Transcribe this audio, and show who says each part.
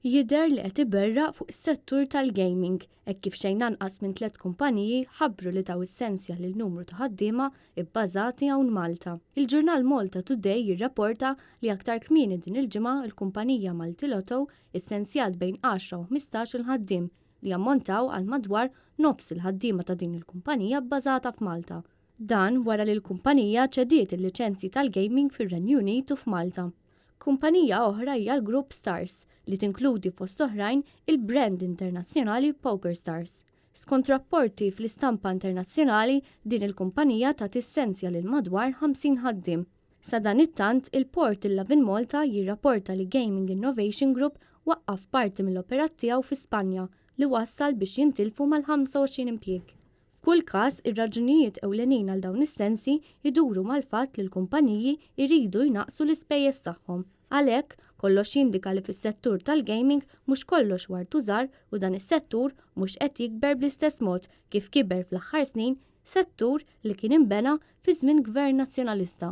Speaker 1: Jidher li qed iberraq fuq is-settur tal-gaming hekk kif xejn anqas minn tliet kumpaniji ħabbru li taw is-sensja lil numru ta' ħaddiema bbażati hawn Malta. Il-ġurnal Malta Today jirrapporta li aktar kmieni din il-ġimgħa l-kumpanija Multilotto issensjat bejn 10 u 15-il ħaddiem li jammontaw għal madwar nofs il-ħaddiema ta' din il-kumpanija bbażata f'Malta. Dan wara li l-kumpanija ċediet il-liċenzji tal-gaming fir-Renju Unit u f'Malta. Kumpanija oħra hija l-Grupp Stars li tinkludi fost oħrajn il-brand internazzjonali PokerStars. Skont rapporti fl-istampa internazzjonali, din il-kumpanija tat is-sensja lil madwar 50 ħaddiem. Sadanittant, il-portal Lovin Malta jirrapporta li Gaming Innovation Group waqqaf parti mill-operat tiegħu fi Spanja li wassal biex jintilfu mal-25 impjieg. F'kull każ, ir-raġunijiet ewlenin għal dawn is-sensji iduru mal-fatt li l-kumpaniji jridu jnaqqsu l-ispejjeż tagħhom. Għalhekk, kollox jindika li fis-settur tal-gaming mhux kollox ward u żahar u dan is-settur mhux qed jikber bl-istess mod kif kiber fl-aħħar snin, settur li kien inbena fi żmien Gvern Nazzjonalista.